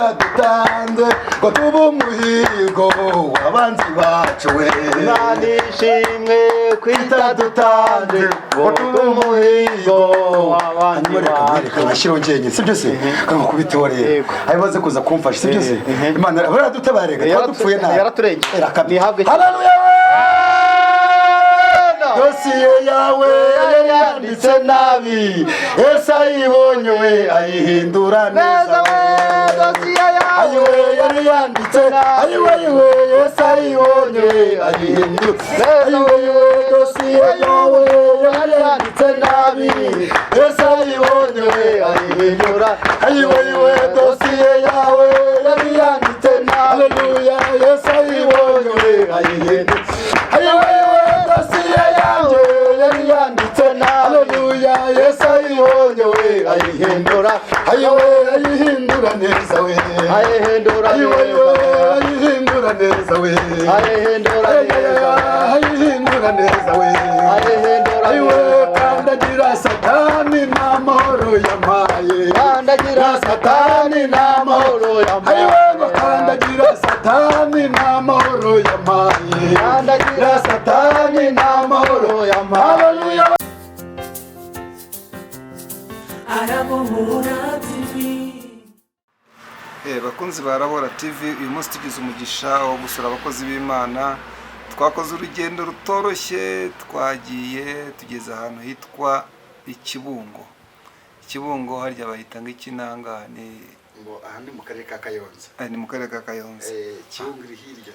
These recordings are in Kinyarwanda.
Dutanze ngo tube umuhigo w'abanzi bacu we. Imana ishimwe kwita dutanze ngo tube umuhigo w'abandi Hanyuma reka bacu. reka ngashyiraho njyenyine, sibyo se? Kankubiteho rero. Yego. Hanyuma baze kuza kumfasha, sibyo se? Imana baradutabare, tuba dupfuye nabi. Yaraturengeye. Irakabye. Nihabwe. Haleluya we! Dosiye yawe yari yanditse nabi, Yesu ayibonye we ayihindura neza. Neza we, dosiye yawe. Ayiwe, yari yanditse, ayiwe, ayiwe, Yesu ayibonye we ayihindura, ayiwe, ayiwe, dosiye yawe yari yanditse nabi, Yesu ayibonye we ayihindura, ayiwe, ayiwe, dosiye yawe yari yanditse nabi, haleluya, Yesu ayibonye we ayihindura, ayiwe, ayiwe, dosiye yanjye yari yanditse nabi, haleluya, Yesu ayibonye we ayihindura, ayiwe, ayihindura neza we. Ayihindura ayiwe, ayiwe, neza. Ayihindura neza we. Ayihindura neza. Ayihindura neza we. Ayihindura ayiwe. Neza. Kandagira Satani n'amahoro yampaye. Kandagira Satani n'amahoro yampaye. Ayiwe, ngo kandagira Satani n'amahoro yampaye. Kandagira Satani n'amahoro yampaye. Haleluya. Arabohora TV. Bakunzi ba Rabora TV, uyu munsi tugize umugisha wo gusura abakozi b'Imana. Twakoze urugendo rutoroshye, twagiye tugeze ahantu hitwa Ikibungo. Ikibungo harya bahita ngo ikinanga ni Ngo aha ni mu karere ka Kayonza. Ni mu karere ka Kayonza. Kibungo iri hirya.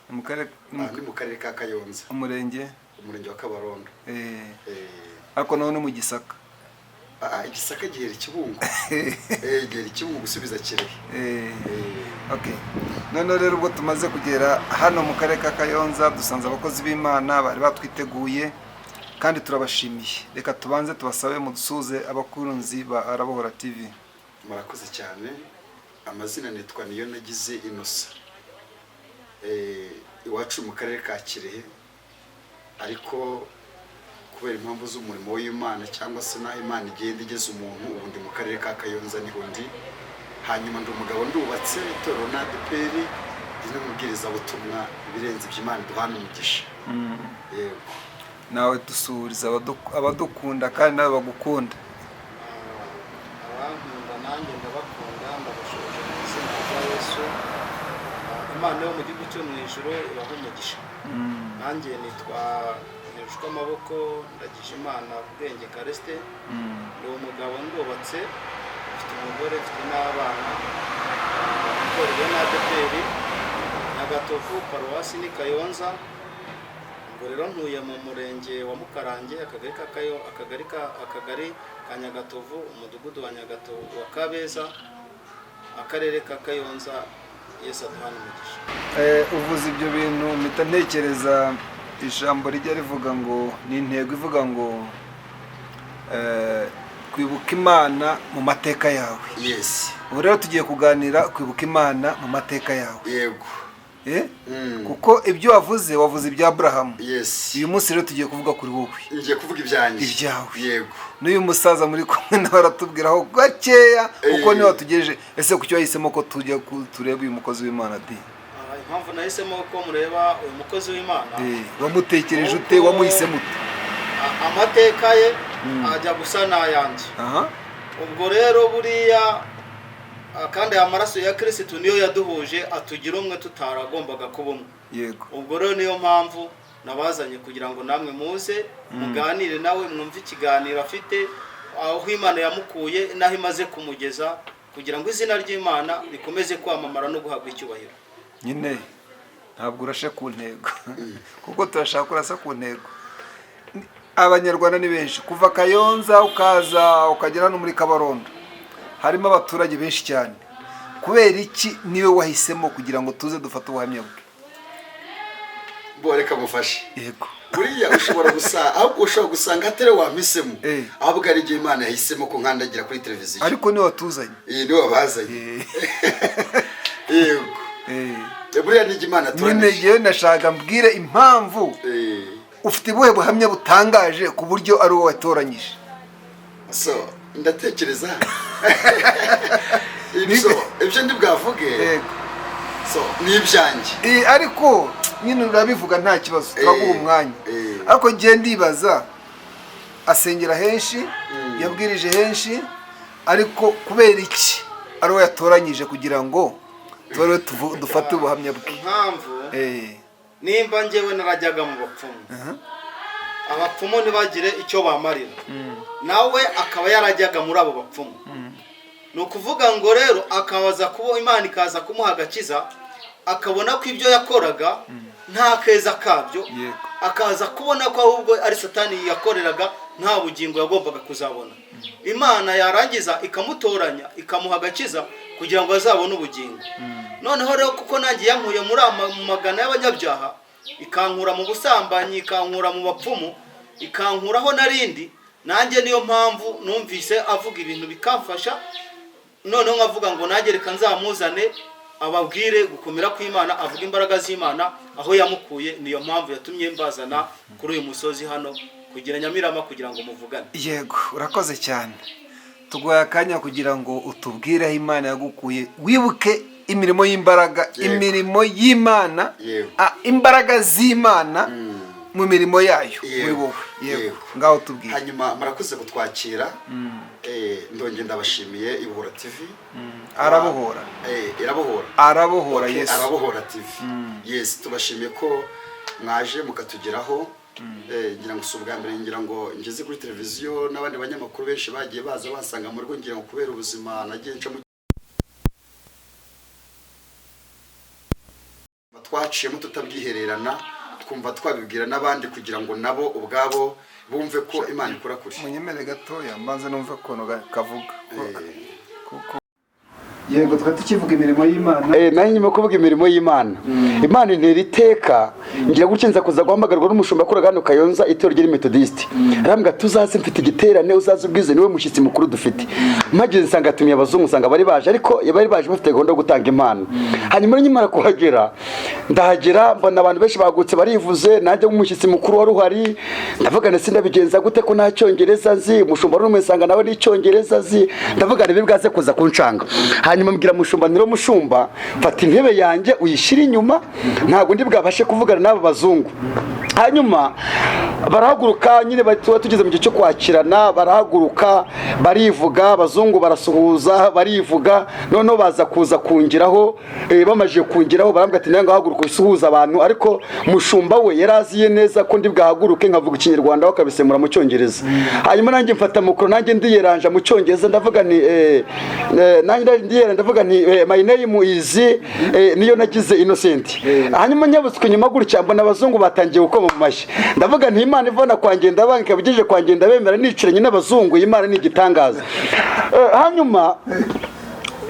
Ni mu karere ni mu Aha ni mu karere ka Kayonza. Umurenge? Umurenge wa Kabarondo. Ariko naho ni mu Gisaka. Ah, Igisaka gihera Ikibungo, gihera Ikibungo gusubiza Kirehe. Okay. Noneho rero ubwo tumaze kugera hano mu karere ka Kayonza, dusanze abakozi b'Imana bari batwiteguye kandi turabashimiye. Reka tubanze tubasabe mudusuhuze abakunzi ba Arabohora TV. Murakoze cyane. Amazina nitwa Niyo Nagize Inosa, iwacu mu karere ka Kirehe, ariko kubera impamvu z'umurimo w'Imana cyangwa se n'aho Imana igenda igeze umuntu, ubu ndi mu karere ka Kayonza, niho ndi. Hanyuma ndi umugabo, ndubatse, itorero na ADEPR, ndi n'umubwirizabutumwa. Ibirenze ibyo, Imana iduhana umugisha. Yego. Nawe dusuhuriza abadukunda kandi nawe bagukunda. Abankunda nanjye ndabakunda, ndabashoje mu izina rya Yesu. Imana yo mu gihugu cyo mu ijuru ibaha umugisha. Nanjye nitwa Amaboko Ndagije Imana Ubwenge Karesite. Ndi umugabo, ndubatse, mfite umugore, mfite n'abana. Itorero na ADEPR Nyagatovu, paruwasi ni Kayonza. Ubwo rero ntuye mu murenge wa Mukarange, akagari ka Kayo, akagari ka Nyagatovu, umudugudu wa Nyagatovu wa Kabeza, akarere ka Kayonza. Yesu aduhana umugisha. Uvuze ibyo bintu mpita ntekereza ijambo rijya rivuga ngo ni intego ivuga ngo kwibuka Imana mu mateka yawe. Ubu rero tugiye kuganira kwibuka Imana mu mateka yawe. Yego. Eh? Kuko ibyo wavuze, wavuze ibya Aburahamu. Uyu munsi rero tugiye kuvuga kuri wowe. Ngiye kuvuga ibyanjye. Ibyawe. Yego. N'uyu musaza muri kumwe nawe aratubwiraho gakeya kuko niwe watugejeje. Ese kuki wahisemo ko tujya tureba uyu mukozi w'Imana di? Impamvu nahisemo ko mureba uyu mukozi w'Imana, Wamutekereje ute? Wamuhisemo ute? Amateka ye ajya gusa n'ayanjye. Ubwo rero buriya kandi aya maraso ya Kirisitu niyo yaduhuje, atugira umwe tutaragombaga kuba umwe. Ubwo rero niyo mpamvu nabazanye kugira ngo namwe muze muganire nawe, mwumve ikiganiro afite, aho Imana yamukuye n'aho imaze kumugeza, kugira ngo izina ry'Imana rikomeze kwamamara no guhabwa icyubahiro. Nyine ntabwo urashe ku ntego, kuko turashaka kurasa ku ntego. Abanyarwanda ni benshi. Kuva Kayonza ukaza ukagera hano muri Kabarondo harimo abaturage benshi cyane. Kubera iki niwe wahisemo kugira ngo tuze dufate ubuhamya bwe? Bo reka mufashe. Yego. Buriya ushobora gusa, ahubwo ushobora gusanga atari wampisemo, ahubwo ari igihe Imana yahisemo ko nkandagira kuri televiziyo. Ariko niwe watuzanye. Iyi niwe wabazanye, yego. Buriya ni Imana Nyine atoranije. ngewe nashaka mbwire impamvu. Ufite ubuhe buhamya butangaje ku buryo ari wowe watoranyije? So Ndatekereza ibyo ndi bwavuge so ni ibyanjye. Ariko nyine urabivuga, nta kibazo, turaguha umwanya. Ariko ngiye ndibaza, asengera henshi, yabwirije henshi, ariko kubera iki ari we yatoranyije kugira ngo tube ariwe dufate ubuhamya bwe? Impamvu, nimba njyewe narajyaga mu bapfumu, abapfumu ntibagire icyo bamarira, nawe akaba yarajyaga muri abo bapfumu, ni ukuvuga ngo rero akabaza kuba Imana ikaza kumuha agakiza, akabona ko ibyo yakoraga nta keza kabyo, akaza kubona ko ahubwo ari Satani yakoreraga, nta bugingo yagombaga kuzabona. Imana yarangiza ikamutoranya, ikamuha agakiza kugira ngo azabone ubugingo. Noneho rero kuko nanjye yankuye muri mu magana y'abanyabyaha, ikankura mu busambanyi, ikankura mu bapfumu, ikankuraho narindi, nanjye niyo mpamvu numvise avuga ibintu bikamfasha. Noneho nkavuga ngo nanjye reka nzamuzane ababwire gukomera kw'Imana, avuga imbaraga z'Imana aho yamukuye. Niyo mpamvu yatumye mbazana kuri uyu musozi hano kugira Nyamirama, kugira ngo muvugane. Yego, urakoze cyane. Tuguhaye akanya kugira ngo utubwire aho Imana yagukuye, wibuke imirimo y'imbaraga, imirimo y'Imana, imbaraga z'Imana mu mirimo yayo muri wowe. Yego. Ngaho tubwire. Hanyuma murakoze kutwakira. Ndongeye ndabashimiye, Ibohora TV. Arabohora. Irabohora. Arabohora. Okay, Yesu. Arabohora TV, yes. Tubashimiye ko mwaje mukatugeraho. Ngira ngo si ubwa mbere ngira ngo ngeze kuri televiziyo, n'abandi banyamakuru benshi bagiye baza bansanga mu rugo, ngira ngo kubera ubuzima nagiye ncamo, twaciyemo tutabwihererana, twumva twabibwira n'abandi kugira ngo nabo ubwabo bumve ko Imana ikora kure. Munyemere gatoya mbanze numve ukuntu kavuga kuko yego, twari tukivuga imirimo y'Imana. Nayo nyuma kuvuga imirimo y'Imana, Imana intera iteka, ngira gutya nza kuza guhamagarwa n'umushumba wakoraga hano Kayonza, itorero ry'i Methodiste. Arambwira, tuzaze mfite igiterane, uzaze ubwize, niwe mushyitsi mukuru dufite. Mpageze nsanga atumiye abazungu, nsanga bari baje, ariko bari baje bafite gahunda yo gutanga impano. Hanyuma rero nkimara kuhagera, ndahagera mbona abantu benshi bagutse barivuze, nanjye nk'umushyitsi mukuru wari uhari ndavuga nti sindabigenza gute ko nta cyongereza nzi? Umushumba wari umwe nsanga nawe n'icyongereza azi. Ndavuga nti bwaze kuza kuncanga. Hanyuma mbwira mushumba, niro mushumba, fata intebe yanjye uyishyire inyuma, ntabwo ndi bwabashe kuvugana n'aba bazungu. Hanyuma barahaguruka nyine, tuba tugeze mu gihe cyo kwakirana, barahaguruka barivuga, abazungu barasuhuza barivuga, noneho baza kuza kungiraho. Bamajije kungiraho barambwira ati nange haguruka usuhuza abantu. Ariko mushumba we yari aziye neza ko ndi bwahaguruke nkavuga ikinyarwanda, we akabisemura mu cyongereza. Hanyuma nanjye mfata micro, nanjye ndiyeranja mu cyongereza, ndavuga nti nanjye ndiyeranja ndavuga nti "My name is niyo nagize Innocent." Hanyuma nyabutswe inyuma gutya mbona abazungu batangiye gukoma mu mashyi. Ndavuga nti Imana ivana kwa ngenda banga ikaba igejeje kwa ngenda bemera, nicaranye n'abazungu, iyi Imana ni igitangaza. Hanyuma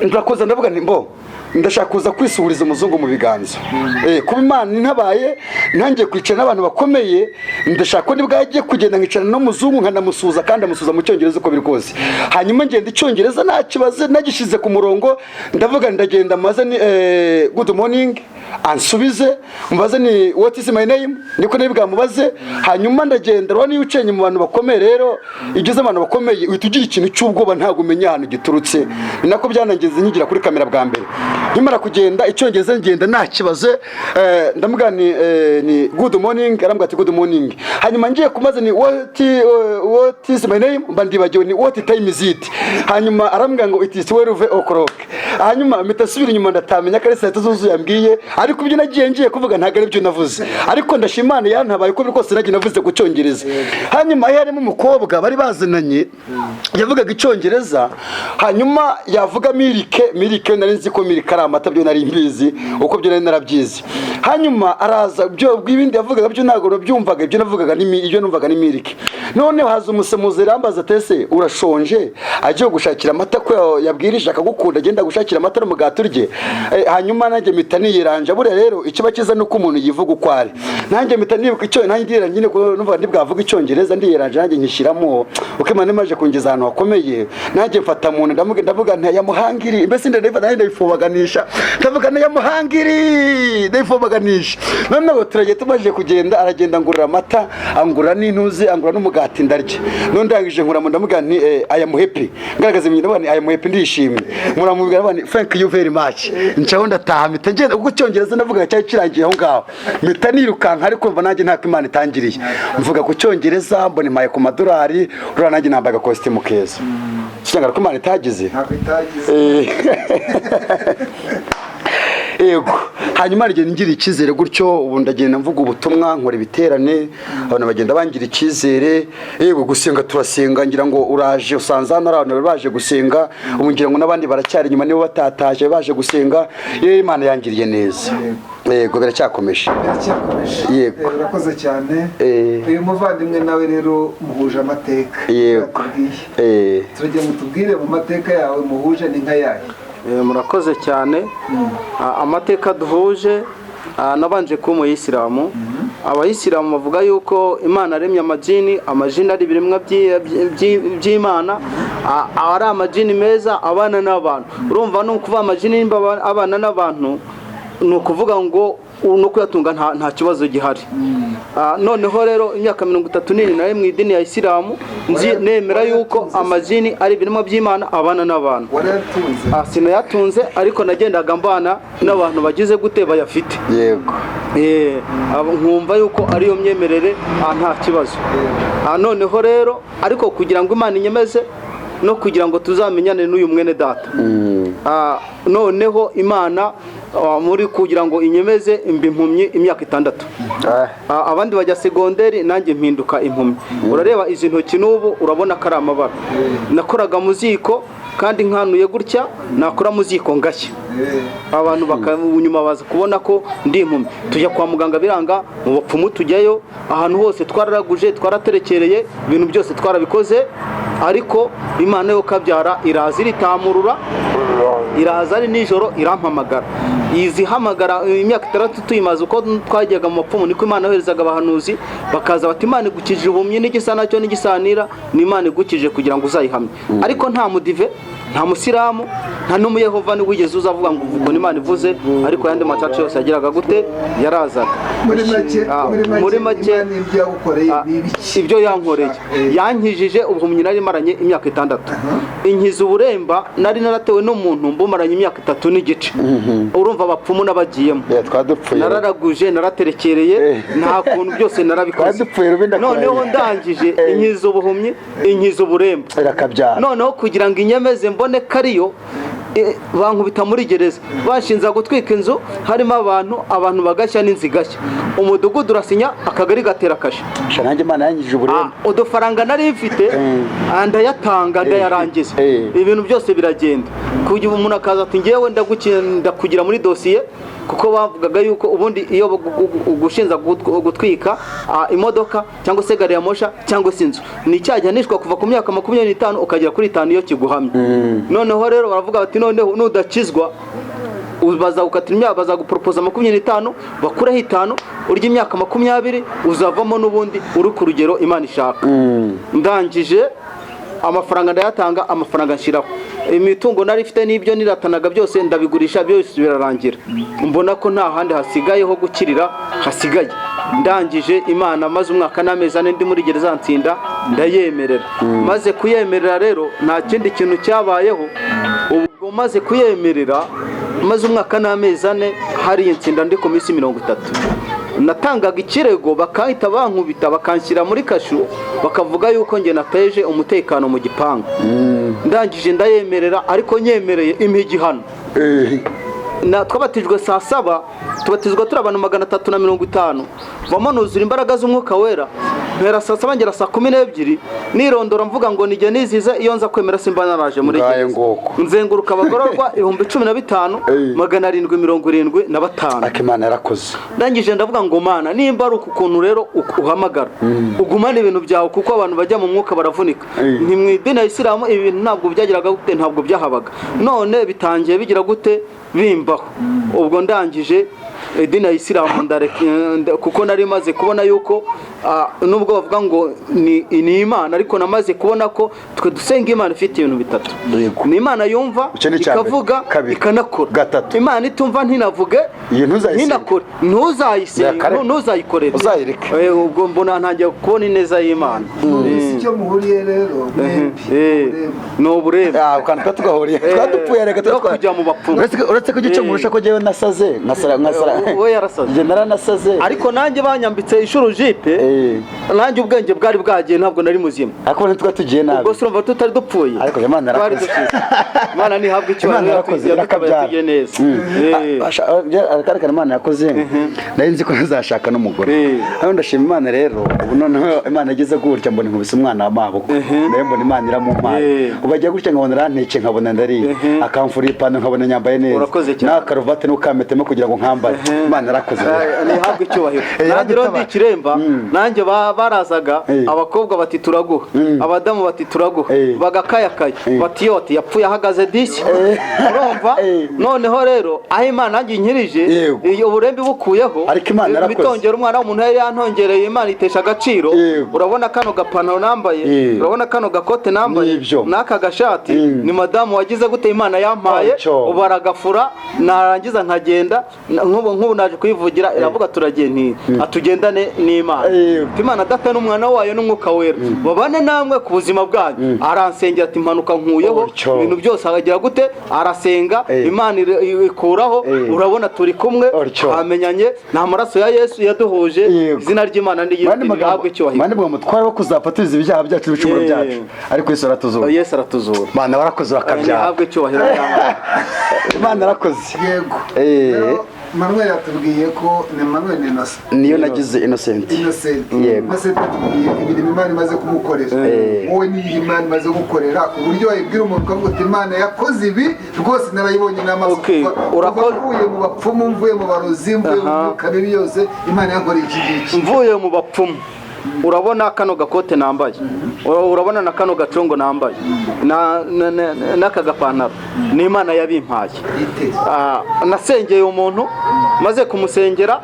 ndakoza ndavuga nti mbo ndashaka kuza kwisuhuriza umuzungu mu biganza. Kuba Imana intabaye ntangiye kwicara n'abantu bakomeye, ndashaka ko nibwo yagiye kugenda nkicarana n'umuzungu nkanamusuhuza, kandi amusuhuza mu cyongereza uko biri kose. Hanyuma ngenda icyongereza nta kibazo nagishyize ku murongo, ndavuga ndagenda maze ni "Good morning", ansubize, mubaze ni "What is my name?", niko nari bwamubaze. Hanyuma ndagenda. Urabona iyo ucenye mu bantu bakomeye rero, igeze abantu bakomeye uhita ugira ikintu cy'ubwoba, ntabwo umenya ahantu giturutse. Ni nako byanangeze nkigira kuri kamera bwa mbere. Nkimara kugenda icyongereza ngenda nta kibazo, ndamubwira ni "Good morning", arambwira ati "Good morning". Hanyuma ngiye kumaze ni "What is my name?", mba ndibagiwe ni "What time is it?" Hanyuma arambwira ngo "It is 12 o'clock". Hanyuma mpita nsubira inyuma, ndatamenya ko ari saa 3 zuzuye yambwiye, ariko ibyo nagiye ngiye kuvuga ntabwo ari byo navuze. Ariko ndashima Imana yantabaye, uko biri kose nagiye navuze ku cyongereza. Hanyuma iyo harimo umukobwa bari bazananye yavugaga icyongereza, hanyuma yavuga milk, milk nari nzi ko milk ari amata, byo nari mbizi uko byo nari narabyize. Hanyuma araza, byo ibindi yavugaga byo ntabwo nabyumvaga, ibyo navugaga ni ibyo numvaga ni milk. Noneho haza umusemuzi arambaza ati: "Ese urashonje?" Agiye gushakira amata ko yabwirije akagukunda, agenda gushakira. ngushakire amata n'umugati urye. Hanyuma nanjye mpita niyiranja. Buriya rero ikiba cyiza ni uko umuntu yivuga uko ari. Nanjye mpita nibuka icyo nanjye ndiyiranja nyine, kuko numva ntibwavuga icyongereza, ndiyiranja nanjye nkishyiramo uko Imana imaze kungeza ahantu hakomeye. Nanjye mfata mu nda, ndavuga, ndavuga nti yamuhangiri, mbese ndabifata nanjye ndabifubaganisha, ndavuga nti yamuhangiri, ndabifubaganisha. Noneho turagiye, tumaze kugenda aragenda angurira amata, angura n'intuzi, angura n'umugati, ndarya. None ndangije nkura mu ndavuga nti I am happy, ngaragaza imirimo, ndavuga nti I am happy, ndishimye. Muramubwira, ndavuga nti thank you very much. Ncaho ndataha, mpita ngenda, ubwo icyongereza ndavuga cyari kirangiye aho ngaho, mpita nirukanka. Ariko mva nanjye ntako Imana itangiriye, mvuga ku cyongereza, mbona impaye ku madolari, uriya nanjye nambaye agakositimu keza, cyangwa ko Imana itagize. Ntabwo itagize. Yego, hanyuma ngenda ngira icyizere gutyo. Ubu ndagenda mvuga ubutumwa, nkora ibiterane, abantu bagenda bangira icyizere. Yego, gusenga turasenga, ngira ngo uraje usanze hano hari abantu bari baje gusenga. Ubu ngira ngo n'abandi baracyari inyuma nibo batataje baje gusenga. Yewe, Imana yangiriye neza. Yego, biracyakomeje. Biracyakomeje. Yego. Urakoze cyane. Uyu muvandimwe nawe rero muhuje amateka. Yego. Yatubwiye. Turagira ngo tubwire mu mateka yawe muhuje ni nka yahe? Murakoze cyane. Amateka duhuje, nabanje kuba umuyisilamu. Abayisilamu bavuga yuko Imana yaremye amajini, amajini ari ibiremwa by'Imana, ari amajini meza abana n'abantu. Urumva, ni ukuvuga amajini nimba abana n'abantu, ni ukuvuga ngo no kuyatunga nta kibazo gihari. Noneho rero imyaka 34 nayo mu idini ya Isilamu, nzi nemera yuko amajini ari ibiremwa by'Imana abana n'abantu. Warayatunze? Sinayatunze, ariko nagendaga mbana n'abantu bagize gute, bayafite. Nkumva yuko ariyo myemerere, nta kibazo. Noneho rero ariko kugira ngo Imana inyemeze no kugira ngo tuzamenyane n'uyu mwene data, noneho Imana, muri kugira ngo inyemeze, mba impumyi imyaka 6. Abandi bajya segonderi, nanjye mpinduka impumyi. Urareba izi ntoki n'ubu urabona ko ari amabara. Nakoraga mu ziko kandi nkanuye gutya, nakora mu ziko ngashya. Abantu nyuma baza kubona ko ndi impumyi, tujya kwa muganga biranga, mu bapfumu tujyayo, ahantu hose twararaguje, twaraterekereye, ibintu byose twarabikoze, ariko Imana yo kabyara iraza iritamurura, iraza ari nijoro irampamagara, izihamagara. Imyaka 6 tuyimaze uko twajyaga mu bapfumu, niko Imana yoherezaga abahanuzi bakaza bati Imana igukije ubuhumyi n'igisa nacyo n'igisanira, ni Imana igukije kugira ngo uzayihamye. Ariko nta mudive, nta musilamu, nta n'umuyehova wigeze uzavuga ngo uvuga Imana ivuze, ariko ayandi macaca yose yagiraga gute, yarazaga. Muri make, muri make, muri make, Imana ibyo yagukoreye ni ibiki? Ibyo yankoreye, yankijije ubuhumyi nari maranye imyaka 6, inkiza uburemba nari naratewe n'umuntu mbumaranye imyaka 3 n'igice. Urumva abapfumu n'abagiyemo, Twadupfuye. nararaguje, naraterekereye, nta kuntu byose narabikoze. Twadupfuye rubi, ndakurahiye. Noneho ndangije, inkiza ubuhumyi, inkiza uburemba. Irakabyara. Noneho kugira ngo inyemeze mbone ko ariyo, bankubita muri gereza, bashinza gutwika inzu harimo abantu, abantu bagashya n'inzu igashya, umudugudu urasinya, akagari gatera kashe. Sha, nanjye Imana yangije uburemba. Udufaranga nari mfite, ndayatanga, ndayarangiza. Ibintu byose biragenda, kugira umuntu akaza ati ngewe ndakugira muri dosiye, kuko bavugaga yuko ubundi iyo gushinza gutwika imodoka cyangwa se gari ya mosha cyangwa se inzu ni icyaha gihanishwa kuva ku myaka 25 ukagera kuri 5 iyo kiguhamye. Noneho rero baravuga bati noneho nudakizwa bazagukatira imyaka, bazaguporopoza 25, bakureho 5, urya imyaka 20, uzavamo n'ubundi uri ku rugero Imana ishaka. Ndangije amafaranga ndayatanga, amafaranga nshyiraho, imitungo nari ifite n'ibyo niratanaga byose ndabigurisha, byose birarangira. Mbona ko nta handi hasigaye ho gukirira hasigaye. Ndangije Imana, maze umwaka n'amezi 4 ndi muri gereza, nsinda ndayemerera. Maze kuyemerera rero nta kindi kintu cyabayeho. Ubwo maze kuyemerera, maze umwaka n'amezi 4 hariya, nsinda ndi ku minsi 30, natangaga ikirego bakahita bankubita, bakanshyira muri kasho, bakavuga yuko njye nateje umutekano mu gipangu. Ndangije ndayemerera, ariko nyemereye impa igihano. Twabatijwe saa 7, tubatizwa turi abantu 350, mvamo nuzura imbaraga z'umwuka wera. Mpera saa 7 ngera saa 12 nirondora mvuga ngo nijye nizize, iyo nza kwemera simba naraje muri Ngaye gereza. ngoko. Nzenguruka abagororwa 15,775. Ariko Imana yarakoze. Ndangije ndavuga ngo Mana, nimba ari uku kuntu rero uhamagara, ugumane ibintu byawe, kuko abantu bajya mu mwuka baravunika. Nti mu idini ya Isilamu ibi bintu ntabwo byagiraga gute, ntabwo byahabaga, none bitangiye bigira gute bimbaho. Ubwo ndangije idini ya Isilamu ndareka, kuko nari maze kubona yuko nubwo bavuga ngo ni Imana, ariko namaze kubona ko twe dusenga Imana ifite ibintu bitatu. Yego. Ni Imana yumva, Icyo ni icya mbere. ikavuga, Kabiri. ikanakora. Gatatu. Imana itumva ntinavuge, Iyi ntuzayisenge. ntinakore, ntuzayisenge, Yakare. ntuzayikorere. Uzayireke. Ubwo mbona ntangiye kubona ineza y'Imana. Si icyo muhuriye rero mwembi? Ni uburembe. Ah, ukantu twa tugahuriye twadupfuye reka. No kujya mu bapfumu. Uretse ko igice murusha ko jyewe nasaze nkasara nkasara. We yarasaze. Njye naranasaze. Ariko nanjye banyambitse ishuru jipe, nanjye ubwenge bwari bwagiye, ntabwo nari muzima. Ariko ntitwa tugiye nabi. Ubwo se urumva tutari dupfuye? Ariko Imana Twari yarakoze. dukize. Imana ntihabwe icyubahiro. Imana yarakoze, Yadutabaye, irakabyara. tugiye neza. Akarekana Imana yakoze, nari nzi ko ntazashaka n'umugore. Hano ndashima Imana rero, ubu noneho Imana igeze gutya mbona inkubise umwana wa maboko, nayo mbona Imana iramumpaye. Ubu agiye gutya nkabona aranteke, nkabona ndariye, akamfura ipantaro nkabona nyambaye neza. Urakoze cyane. N'akaruvati n'ukametemo kugira ngo nkambare. Imana yarakoze. Ntihabwe icyubahiro. Nanjye rero ndi ikiremba, nanjye barazaga, abakobwa bati turaguha, abadamu bati turaguha, bagakayakaya bati yo ati yapfuye ahagaze disi, urumva? Noneho rero aho Imana nanjye inkirije, iyo uburembe bukuyeho, Ariko Imana yarakoze. mitongera umwana w'umuntu yari yantongereye, Imana itesha agaciro. Urabona kano gapantaro nambaye, urabona kano gakote nambaye, Nibyo. n'aka gashati, ni madamu wagize gute, Imana yampaye. Icyo. Ubu aragafura narangiza nkagenda. Nk'ubu naje kuyivugira, iravuga turagiye, nti atugendane n'Imana. Ati, Imana Data n'umwana wayo n'umwuka wera babane namwe ku buzima bwanyu. Aransengera ati impanuka nkuyeho, Utyo. ibintu byose akagira gute, arasenga, Imana ikuraho. Urabona turi kumwe, Utyo. twamenyanye, nta maraso ya Yesu yaduhuje. Izina ry'Imana Mandi magambo, rihabwe icyubahiro. mandi magambo, twari wo kuzapfa tuzi ibyaha byacu n'ibicumuro byacu, ariko Yesu aratuzura. Yesu aratuzura. Mana warakoze, urakabyara. Ntihabwe icyubahiro. Imana yarakoze. Yego. Rero Manuel yatubwiye ko ni Manuel Innocent. Niyo nagize Innocent. Innocent. Yego. Innocent yatubwiye imirimo Imana imaze kumukorera. Wowe niyi Imana imaze gukorera, ku buryo wayibwira umuntu ukavuga uti Imana yakoze ibi rwose narayibonye n'amaso, Okay, kuva mvuye mu bapfumu, mvuye mu barozi, mvuye mu myuka mibi yose, Imana yankoreye iki ngiki. Mvuye mu bapfumu, urabona kano gakote nambaye, urabona na kano gacongo nambaye, n'aka gapantaro, ni Imana yabimpaye. Ite? Nasengeye umuntu, maze kumusengera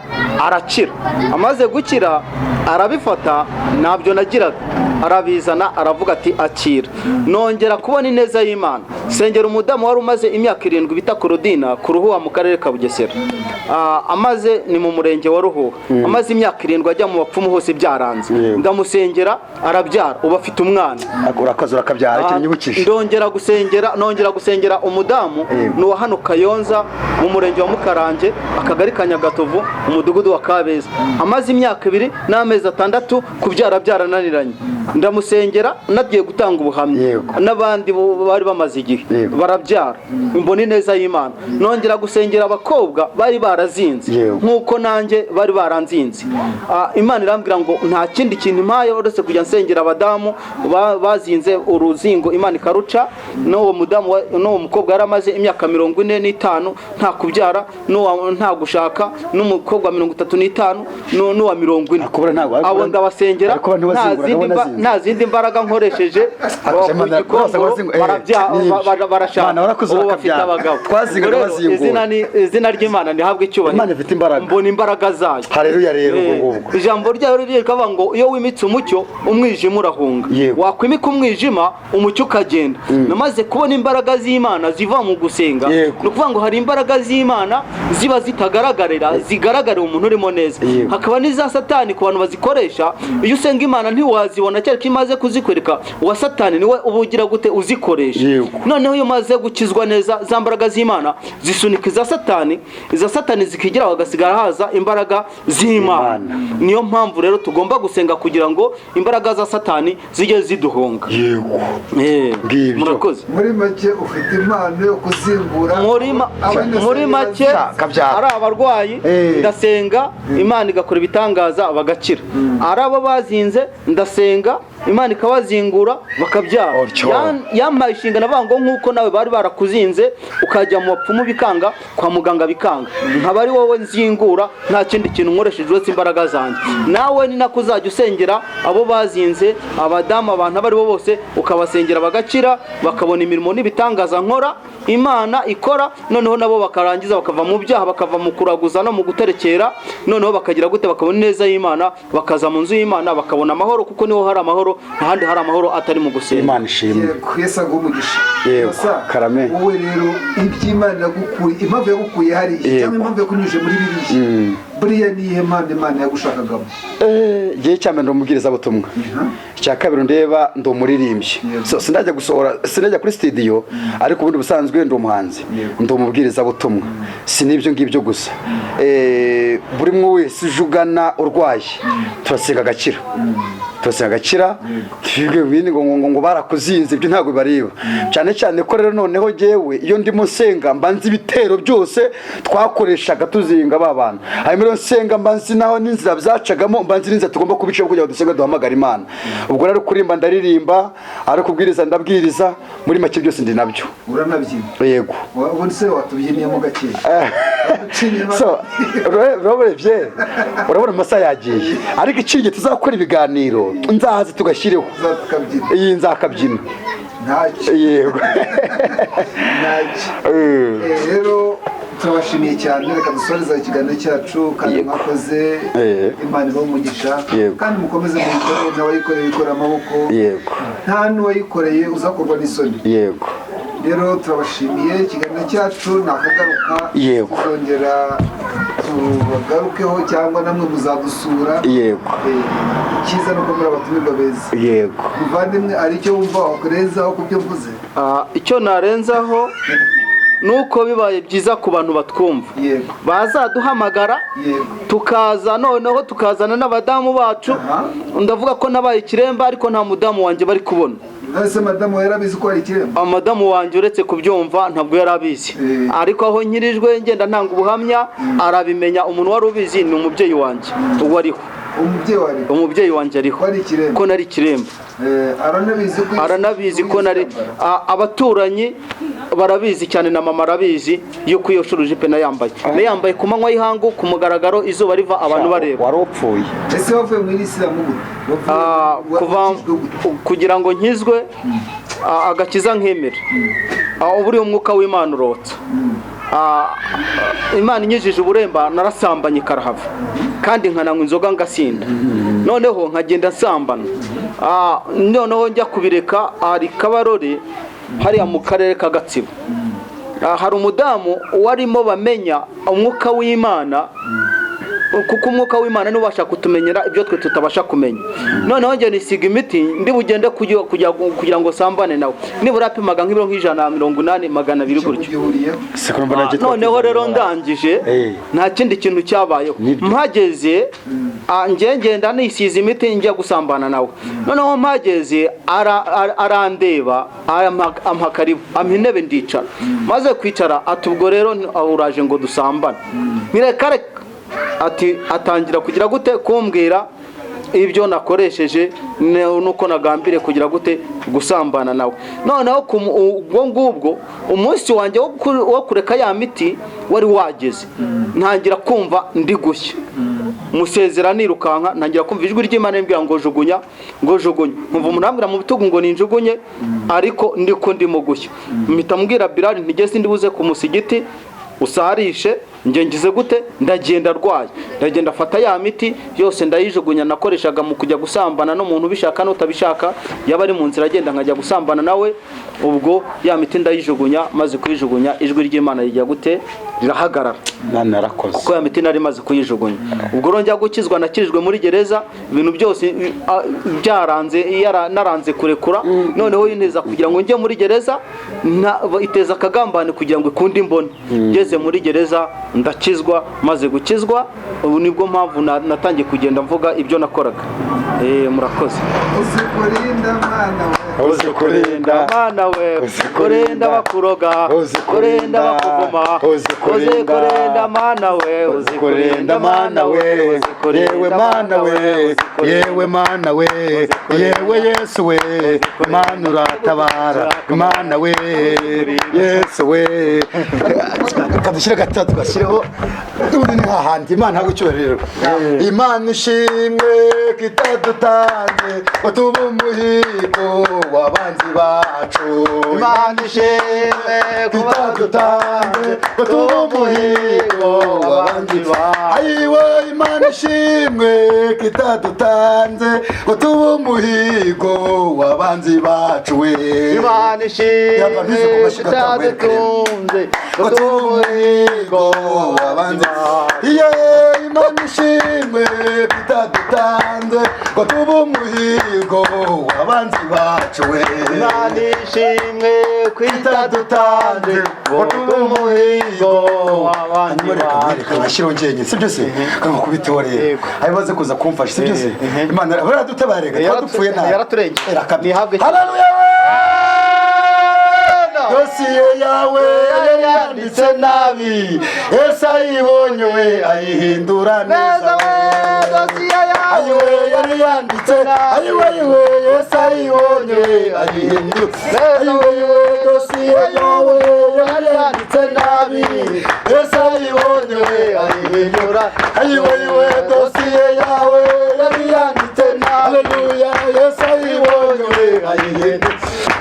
arakira, amaze gukira arabifata, ntabyo nagiraga, arabizana aravuga ati akira. Nongera kubona ineza y'Imana, sengera umudamu wari umaze imyaka 7 bita Korodina ku Ruhuha mu karere ka Bugesera. Amaze ni mu murenge wa Ruhuha, amaze imyaka 7 ajya mu bapfumu hose byaranze. Ndamusengera arabyara, ubu afite umwana. Urakoze, urakabyara, ikintu nyibukije. Ndongera gusengera, nongera gusengera umudamu, ni uwa hano Kayonza mu murenge wa Mukarange, akagari ka Nyagatovu, umudugudu wa Kabeza, amaze imyaka 2 n'amezi 6 kubyara byarananiranye, ndamusengera nagiye gutanga ubuhamya, n'abandi bari bamaze igihe barabyara, mbona ineza y'Imana. Nongera gusengera abakobwa bari barazinze, nk'uko nanjye bari baranzinze. Imana irambwira ngo nta kindi kintu impaye uretse kujya nsengera abadamu bazinze uruzingo, Imana ikaruca. N'uwo mudamu n'uwo mukobwa yari amaze imyaka 45 nta kubyara, nta gushaka, n'umukobwa 35, n'uwa 40. Akubura ntabwo- Abo ndabasengera, ariko ntibazingura, nabo nazinze. nta zindi mbaraga nkoresheje, Ariko Imana- ku Gikongoro nibyo. barashaka. Imana warakoze, Ubu bafite urakabyara. abagabo. Twazingaga Ubwo rero, bazingura. izina ry'Imana ntihabwe icyubahiro. Imana ifite imbaraga. Mbona imbaraga zayo. Haleluya rero, ubwo ngubwo. Ijambo ryayo riri rikavuga ngo iyo wimitse umucyo umwijima urahunga, wakwimika umwijima umucyo ukagenda. Namaze kubona imbaraga z'Imana ziva mu gusenga. Ni ukuvuga ngo hari imbaraga z'Imana ziba zitagaragarira, zigaragarira umuntu urimo neza, hakaba n'iza Satani ku bantu bazikoresha. Iyo usenga Imana ntiwazibona, kereka iyo imaze kuzikwereka. Uwa Satani niwe uba ugira gute uzikoresha. Noneho Noneho iyo umaze gukizwa neza, za mbaraga z'Imana zisunika iza Satani, iza Satani zikigira, hagasigara haza imbaraga z'Imana. Imana. Niyo mpamvu rero tugomba gusenga kugira ngo imbaraga za Satani zijye ziduhunga. Ngibyo. Murakoze. Muri make, ufite impano yo kuzingura Muri make, Kabyara. ari abarwayi, ndasenga Imana igakora ibitangaza bagakira. Ari abo bazinze, ndasenga Imana ikabazingura bakabyara. Otyo. Yampaye inshingano avuga ngo nk'uko nawe bari barakuzinze, ukajya mu bapfumu bikanga, kwa muganga bikanga, nkaba ari wowe nzingura, nta kindi kintu nkoresheje uretse imbaraga zanjye. Nawe ni nako uzajya usengera abo bazinze, abadamu, abantu abo ari bo bose, ukabasengera bagakira, bakabona imirimo n'ibitangaza nkora, Imana ikora. Noneho nabo bakarangiza bakava mu byaha, bakava mu kuraguza no mu guterekera. Noneho bakagira gute? Bakabona ineza y'Imana, bakaza mu nzu y'Imana, bakabona amahoro, kuko niho hari amahoro. Nta handi hari amahoro atari mu gusenga. Imana ishimwe. Yego, Yesu aguhe umugisha. Yego, Gusa, karame. Wowe rero, iby'Imana yagukuye, impamvu yagukuye hariya, cyangwa impamvu yakunyujije muri biriya, buriya ni iyihe mpano Imana yagushakagamo? Igihe cya mbere ndi umubwirizabutumwa, icya kabiri ndeba ndi umuririmbyi. So, sindajya gusohora, sindajya kuri studio, ariko ubundi busanzwe ndi umuhanzi, ndi umubwirizabutumwa. Si n'ibyo ngibyo gusa. Buri umwe wese uje ugana urwaye, turasenga agakira, turasenga agakira. Ibyo bindi ngo barakuzinze, ibyo ntabwo bibareba cyane cyane. Ko rero noneho jyewe iyo ndimo nsenga, mba nzi ibitero byose twakoreshaga tuzinga ba bantu. Hanyuma rero nsenga, mba nzi naho n'inzira bzacagamo, mba nzi n'inzira tugomba kubicamo kugira ngo dusenge, duhamagare Imana. Ubwo rero kuririmba ndaririmba, ari kubwiriza ndabwiriza. Muri make byose ndi nabyo. Uranabyina? Yego. Ubundi se watubyiniyemo gakeya? So urabona, urabona amasaha yagiye, ariko ikindi tuzakora ibiganiro, nzahaze tugashyireho. Tukabyina. Iyi nzakabyina. Ntacyo. Yego. Ntacyo. Rero turabashimiye cyane. Reka dusoreze ikiganiro cyacu kandi mwakoze. Imana ibahe umugisha. Kandi mukomeze muyikore, n'abayikoreye yikorera amaboko. Nta n'uwayikoreye uzakorwa n'isoni. Rero turabashimiye, ikiganiro cyacu nakagaruka. Tuzongera tubagarukeho cyangwa namwe muzadusura. Icyiza ni uko muri abatumirwa beza. Muvandimwe, hari icyo wumva wakurenzaho ku byo mvuze? Icyo narenzaho ni uko bibaye byiza ku bantu batwumva, bazaduhamagara, tukaza, noneho tukazana n'abadamu bacu. Ndavuga ko nabaye ikiremba, ariko nta mudamu wanjye bari kubona. None madamu yarabizi ko hari ikiremba? Madamu wanjye, uretse kubyumva, ntabwo yari abizi. Ariko aho nkirijwe ngenda ntanga ubuhamya, arabimenya. Umuntu wari ubizi ni umubyeyi wanjye uwo ariho. Umubyeyi wawe? Umubyeyi wanjye ariho. Ko ari ikiremba? Ko nari ikiremba. Aranabizi ko Aranabizi ko nari abaturanyi barabizi cyane, na mama arabizi yuko iyo shurujipe nayambaye ku manywa y'ihangu, ku mugaragaro, izuba riva, abantu bareba. Wari upfuye. Ese wavuye muri isilamu gute? Kuva Wakijijwe gute? Kugira ngo nkizwe, agakiza nkemere, ubu umwuka w'Imana urotsa. Imana inyijije uburemba, narasambanye karahava, kandi nkananywa inzoga ngasinda, noneho nkagenda nsambana. Noneho njya kubireka, hari Kabarore hariya mu karere ka Gatsibo. Hari umudamu warimo bamenya umwuka w'Imana, kuko umwuka w'Imana niwe ubasha kutumenyera ibyo twe tutabasha kumenya. Noneho njye nisiga imiti, ndi bugende kugira ngo sambane nawe. Nibura yapimaga nk'ibiro nka 180, 200 gutyo. Gihuriyeho? Siko mbona Noneho rero ndangije, nta kindi kintu cyabayeho. Nibyo. Mpageze, njye ngenda nisize imiti, njya gusambana nawe. Noneho mpageze, arandeba, ampa karibu, ampa intebe, ndicara. Maze kwicara, ati: "Ubwo rero uraje ngo dusambane?" Ntireka reka. Ati atangira kugira gute? Kumbwira ibyo nakoresheje nuko nagambiriye kugira gute? Gusambana nawe. Noneho ubwo ngubwo umunsi wanjye wo kureka ya miti wari wageze, ntangira kumva ndi gushya, musezera nirukanka. Ntangira kumva ijwi ry'Imana rimbwira ngo jugunya, ngo jugunya. Nkumva umuntu ambwira mu bitugu ngo ninjugunye, ariko ndiko ndimo gushya. Mpita mbwira Bilali ntigeze ndi buze ku musigiti usarishe. Njye ngize gute? Ndagenda arwaye, ndagenda afata ya miti yose ndayijugunya nakoreshaga mu kujya gusambana n'umuntu ubishaka n'utabishaka, yaba ari mu nzira agenda nkajya gusambana nawe. Ubwo ya miti ndayijugunya, maze kuyijugunya ijwi ry'Imana rijya gute? Rirahagarara. Imana yarakoze. Kuko ya miti nari maze kuyijugunya. Ubwo rero njya gukizwa, nakirijwe muri gereza, ibintu byose byaranze, naranze kurekura. Noneho yinteza kugira ngo njye muri gereza, iteza akagambane kugira ngo ikunde imbone. Ngeze muri gereza ndakizwa, maze gukizwa ubu nibwo mpamvu natangiye kugenda mvuga ibyo nakoraga. Murakoze. Uzikurinda mwana we. Uzikurinda. Mana we. Uzikurinda. Kurinda bakuroga. Uzikurinda. Kurinda bakuvuma. Uzikurinda. Uzikurinda mana we. Uzikurinda mana we, yewe mana we, yewe mana we, yewe Yesu we, Mana uratabara, Mana we, Yesu we. Kadushyire gatatu gashyireho ubundi ni hahandi. Imana ntabwo icyubahiro. Imana ishimwe ko itadutanze ngo tube umuhigo w'abanzi bacu. Imana ishimwe ko itadutanze ngo tube umuhigo w'abanzi bacu. Ayiwe, Imana ishimwe ko itadutanze ngo tube umuhigo w'abanzi bacu we. Imana ishimwe itadutunze ngo tube umuhigo w'abanzi. Iye, Imana ishimwe ko itadutanze ngo tube umuhigo w'abanzi bacu we. Imana ishimwe ko itadutanze itadutanze ngo tube umuhigo w'abanzi Hanyuma reka bacu. mwereke ngashyiraho njyenyine, sibyo se? Kankubiteho rero. Yego. Hanyuma aze kuza kumfasha, sibyo se? Imana baradutabare, tuba dupfuye nabi. Yaraturengeye. Irakabye. Nihabwe. Haleluya we! Dosiye yawe yari yanditse nabi, Yesu ayibonye we ayihindura neza we. Ayiwe yari yanditse, ayiwe ayiwe, Yesu ayibonye we ayihindura, ayiwe ayiwe, dosiye yawe yari yanditse nabi, Yesu ayibonye we ayihindura, ayiwe ayiwe, dosiye yawe yari yanditse nabi, haleluya, Yesu ayibonye we ayihindura,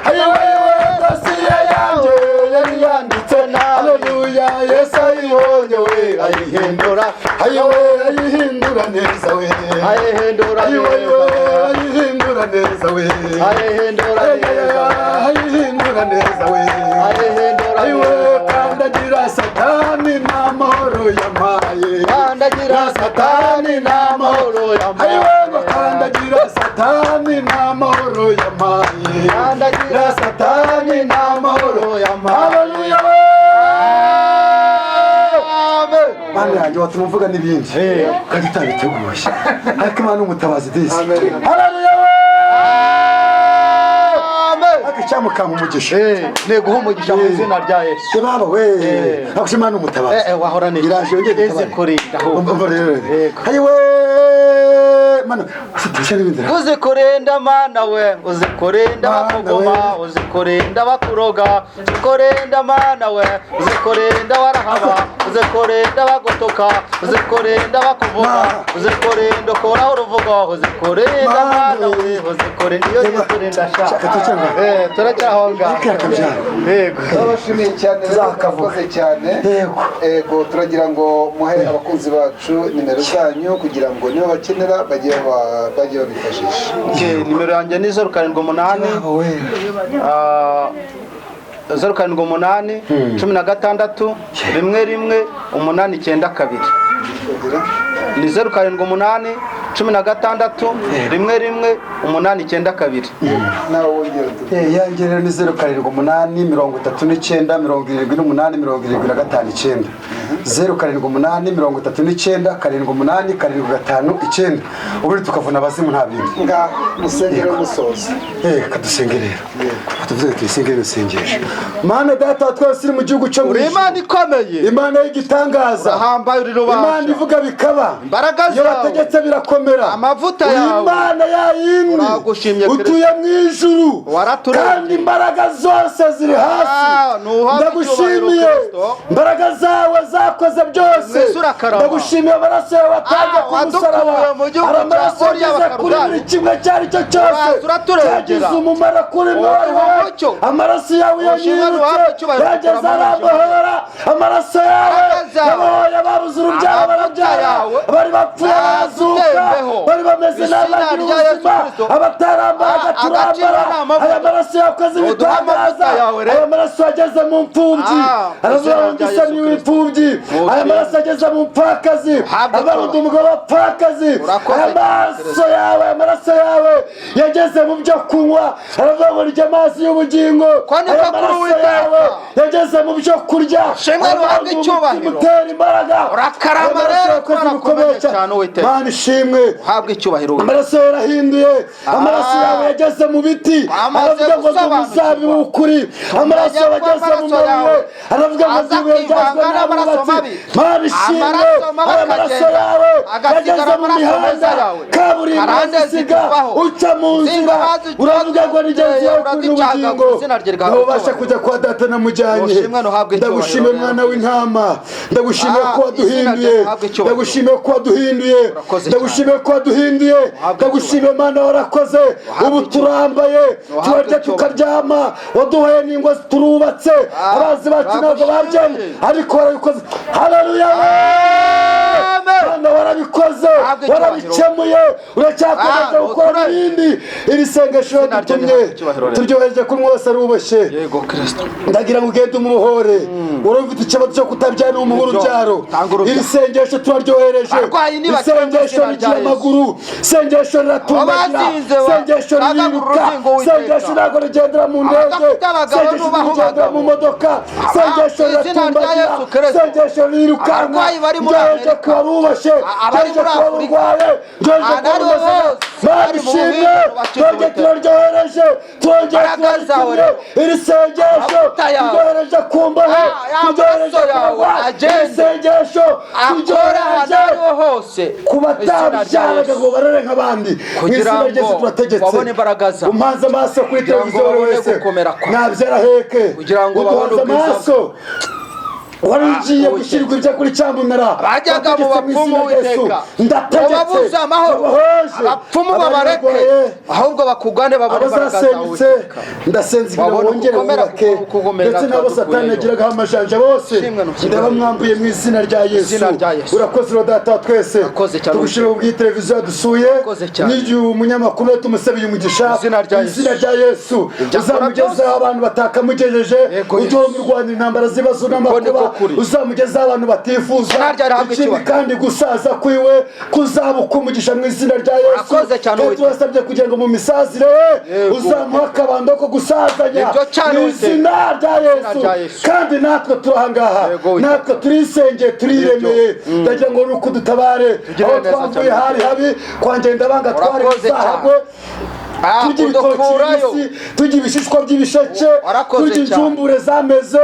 ayiwe ayiwe, dosiye yanjye yari yanditse nabi, haleluya, Yesu ayibonye we ayihindura, ayiwe ayihindura neza we. Ayihindura ayiwe ayiwe neza. Ayihindura neza we. Ayihindura neza. Ayihindura neza we. Ayihindura ayiwe neza. Kandagira Satani n'amahoro yampaye. Kandagira Satani n'amahoro yampaye. Ayiwe ngo kandagira Satani n'amahoro yampaye. Kandagira Satani n'amahoro yampaye. Haleluya we! Mana yanjye, watuma mvuga n'ibindi kandi utabiteguye, ariko Imana ni umutabazi disi. Haleluya we! Ariko icyamukanga umugisha. Neguha umugisha mu izina rya Yesu. Ye baba we, ariko Imana ni umutabazi. Wahora neza. Iraje yongeye Eze dutabare. kurinda ahubwo. Umva rero. Yego. Ayiwe Mana, ufite n'ibindi. Uzi kurinda mana we, uzi kurinda Mana bakuguma, we. uzi kurinda bakuroga, uzi kurinda mana we, uzi kurinda warahaba, uzi kurinda bagutuka, uzi kurinda bakuvuga, Mana. uzi kurinda ukuraho uruvugo, uzi kurinda Mana mana we. we, uzi kurinda iyo Yego. kurinda sha. Shaka tucyanga. Turacyaho ngaho. Ariko yakabyara. Yego. Turabashimiye cyane rero, Tuzakavuga. murakoze cyane. Yego. Ego, turagira ngo muhe abakunzi bacu nimero zanyu kugira ngo niba bakenera bajye babifashisha. Okay, nimero yanjye ni 078 Baba we. 078 16 11 892. Kugira Ni 078 16 11 892. Nawe wongera utu. Yanjye rero ni 078 39 78 75 9, 078 39 78 75 9. Ubundi tukavuna abazimu, nta bindi. Ngaho musengero musoza. Kadusenge rero, tuvuze tuyisengere isengesho. Mana Data wa twese uri mu gihugu cyo mu Uri ijuru, Imana ikomeye, Imana y'igitangaza, ahambaye uri Imana rubasha, ivuga bikaba, imbaraga iyo zawe, bategetse birakomera, amavuta uri yawe. Imana yayindi Uragushimye, utuye mu ijuru, Waraturengeye. kandi imbaraga zose ziri hasi. Nuhabwe Ndagushimiye icyubahiro, Kristo. imbaraga zawe zakoze byose. Mwese urakarama. Ndagushimiye amaraso yawe watanze ku Wadukuye musaraba. mu gihugu Hari cya amaraso Oriya yageze kuri Bakarudani. buri kimwe icyo ari cyo cyose Uraza uraturengera. cyagize umumaro kuri Utuha mwe. umucyo. Amaraso yawe Ushimwe, yanyirutse uhabwe icyubahiro, yageze turamamaje. arambohora. Amaraso yawe Imbaraga zawe. yabohoye. Abapfuye barazuka, Atembeho. bari bameze Izina nabi bagira rya Yesu ubuzima, Kristo. abatarambaraga Ah, agaciro turambara. ni amavuta. Aya maraso yakoze Uduhe ibitangaza, amavuta yawe rero. aya maraso yageze mu mfubyi, Ah, aravuga izina ngo rya ndisa Yesu niwe Kristo. imfubyi. Aya Ushimwe. maraso ageze mu mpfakazi, Uhabwe abarundi icyubahiro. umugabo wapfakazi. Urakoze Aya cyane, maraso yawe, amaraso yawe yageze mu byo kunywa, aravuga ngo rya amazi y'ubugingo. Ko niko Aya kuri maraso Uwiteka. yawe yageze mu byo kurya, Shimwe aravuga ruhabwe ngo icyubahiro. umutima utera imbaraga. Urakarama Aya maraso rero, yakoze twarakomeje ibikomeye cyane, Uwiteka. Mana ishimwe. Uhabwe icyubahiro, Uwiteka. Amaraso yarahinduye, amaraso Ah. yawe yageze mu biti, Amaze aravuga ngo ndi gusobanukirwa. umuzabibu w'ukuri. Amaraso Tumenya yawe ko yageze mu amaraso mabuye, yawe aravuga ngo aza ndi ibuye ryazwe kwivanga n'amaraso n'abubatsi. mabi. Mana ishimwe. Amaraso mabi Aya maraso akagenda, yawe agasigara yageze mu amaraso meza mihanda yawe. kaburimbo, Karande zisiga zikuvaho. uca mu nzira, Zinga bazi- uravuga ngo nigenzi yawe kuri urazicagagura, ubugingo izina rye rigahabwa ntubasha icyubahiro. kujya kwa data namujyanye. Ushimwe n'uhabwe icyubahiro Ndagushimiye rero. mwana w'intama, ndagushimiye Ah, ko izina rye waduhinduye, rihabwe icyubahiro. ndagushimiye ko waduhinduye, Urakoze cyane. ndagushimiye ko waduhinduye, Uhabwe ndagushimiye Mana warakoze. Uhabwe Ubu icyubahiro. turambaye, Uhabwe turarya icyubahiro. tukaryama, waduhaye n'ingo turubatse. Ah, Abanzi bacu ntabwo turagushimiye. babyemye ariko warabikoze. Haleluya! Amen. Mana warabikoze, Uhabwe icyubahiro. warabikemuye, uracyakomeza Ah, gukora uturere. n'ibindi. Iri sengesho Izina rye dutumye rihabwe icyubahiro rero. turyohereje kuri mwose aruboshye. Yego Kristo. Ndagira ngo ugende umubohore. Wari ufite ikibazo cyo kutabyara umuhe urubyaro. Tanga urubyaro. Iri sengesho turaryohereje. Abarwayi nibakire mu Isengesho izina rya rigira Yesu. amaguru, isengesho riratumbagira, Abazinze isengesho bagaga ririruka, uruzingo Uwiteka. isengesho ntabwo rigendera mu ndege, Abadafite abagabo isengesho nubahe rigendera mu abagabo. modoka, isengesho Izina rya riratumbagira, Yesu Kristo. isengesho ririrukanka. Abarwayi bari muri Ryohereje Amerika. ku baruboshe, Abari ryohereje muri ku Afurika. barurwaye, ryohereje ku Ahantu ariho barumeze. hose, Mana bari mu ishimwe, bubiko bakijwe twongeye Uwiteka. turaryohereje, twongeye Imbaraga zawe turaritumye. rero. Iri sengesho Amavuta yawe. turyohereje ku mbohe, Ah, ya turyohereje maraso ku yawe barwayi. agende. Iri sengesho Akore ahantu turyohereje ariho hose. ku Izina rya batabyaraga Yesu. ngo barere nk'abandi. Mu Kugira izina rya Yesu ngo turategetse. babone imbaraga zawe. Umpanze amaso kuri Kugira ngo televiziyo buri babone wese gukomera kwawe. nabyara heke. Kugira ngo babone Uduhanze ubwiza amaso. Wari ugiye Ah, gushyirwa ibyo kuri cyamunara, Bajyaga mu Ndategetse mu bapfumu, izina rya Yesu. Uwiteka. Ndategetse Ubabuze amahoro. Ubahoje. Abapfumu babareke, Abarwaye, ahubwo bakugane babone imbaraga zawe, abazasenyutse, Uwiteka. ndasenze kugira ngo Babone wongere ugukomera wubake, kugukomera ndetse n'abo satani twadukuyeyo. yagiragaho amajanja bose Shimwe n'ushimwe. ndabamwambuye mu izina rya Yesu. Izina rya Yesu. Urakoze uro data wa twese. Urakoze cyane, Tugushime kubw'iyi televiziyo yadusuye, Urakoze cyane. n'igihe umunyamakuru we tumusabiye umugisha Izina rya mu izina rya Yesu. Ibyo akora Uzamugezeho byose. abantu batakamugejeje, Yego, ujye Yesu. umurwanira intambara z'ibibazo niko n'amakuba, kuri. uzamugezeho abantu batifuza. Izina rya rihabwe Ikindi icyubahiro. kandi gusaza kwiwe kuzaba ukumugisha mu izina rya Yesu. Urakoze cyane, Kandi Uwiteka. turasabye kugira ngo mu misazire ye Yego. uzamuha akabando ko gusazanya Nibyo cyane, mu Uwiteka. izina rya Yesu. rya Yesu. Kandi natwe turahangaha, Yego, Uwiteka. natwe turisengeye, turiyemeye, ndagira ngo nuko dutabare Tugirire aho neza twavuye cyane. hari habi kwa Ngendabanga twari Urakoze cyane. tuzahagwe. Ah, Turya ibitoki udukurayo. bibisi, turya ibishishwa by'ibisheke, Warakoze turya cyane. injumbure zameze.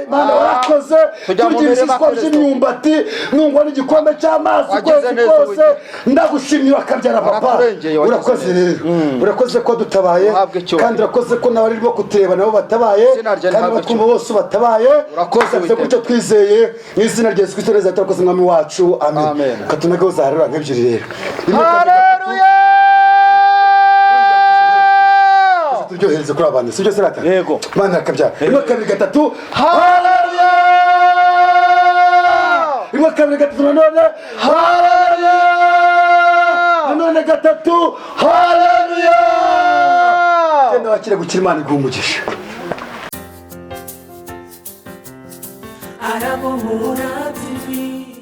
Mana Ah, warakoze. tujya mu Turya mirima, ibishishwa Kristo. by'imyumbati, nungwa n'igikombe cy'amazi Wagize ukwezi neza, kose. Uwiteka. Ndagushimye wakabyara papa. Waraturengeye, wagize Urakoze neza. rero, urakoze ko dutabaye, Uhabwe icyubahiro. kandi urakoze ko n'abarimo kutureba nabo batabaye, Izina rye kandi rihabwe batwumva bose ubatabaye. Urakoze, Dusabye Uwiteka. gutyo twizeye mu izina rya Yesu Kristo neza, turakoze mwami wacu, amen. Amen. Katunage uzaharura nk'ebyiri rero. Rimwe, kabiri, gatatu. Haleluya! Turyohereze kuri abantu, sibyo serata? Yego. Mana akabyara. Rimwe, kabiri, gatatu. Haleluya! Rimwe, kabiri, gatatu, nanone haleluya, nanone gatatu, haleluya. Genda wakire gukira, Imana iguha umugisha. Arabohora TV.